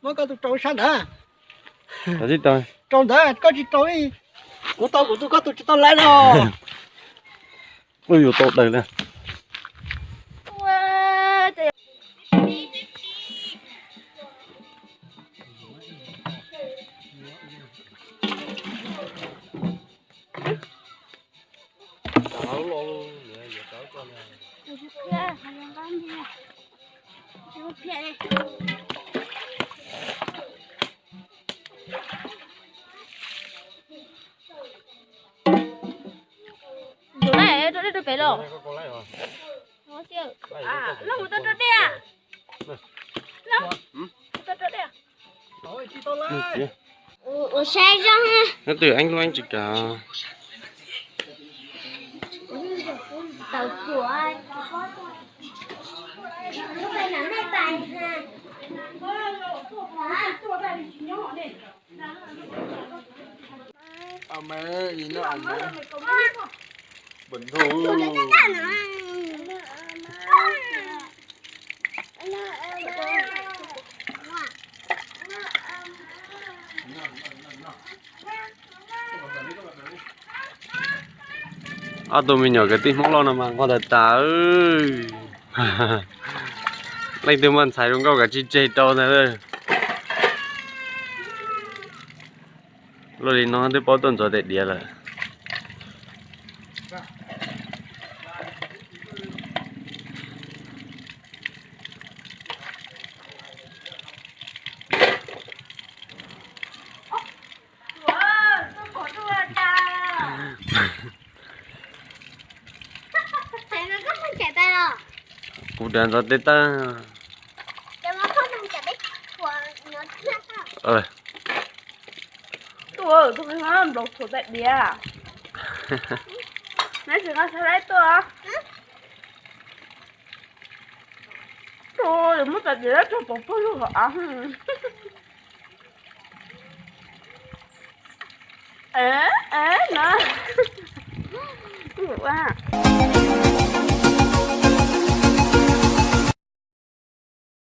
Muab koj tus rau sab ntawd. Rau ntawd, koj tsis rau li. Kuv tau kuv tus, koj tus tsis tau lawm no. Ua yuav tau daws li. Tus laij rau dej rau pem los. Los mus tau rau dej. Los mus tau rau dej. Ua saib zoo. Nyob twj eeb lub eeb tsis kam. Ob tug me nyuam kwv tij Hmoob Lauj no mas nquag tas tas. Leej twg muaj ntxhais zoo nkauj kav tsij tseg rau ntag. Luaj li no twb paub tuaj ntxuav tais diav lawm. Kuv dav ntxuav tes taw. Tuaj, tuaj nplaum txhuam tais diav. Neb tsis nqa xav laib tuaj. Tuaj, muab tais diav laib tuaj pov puag lub hauv av.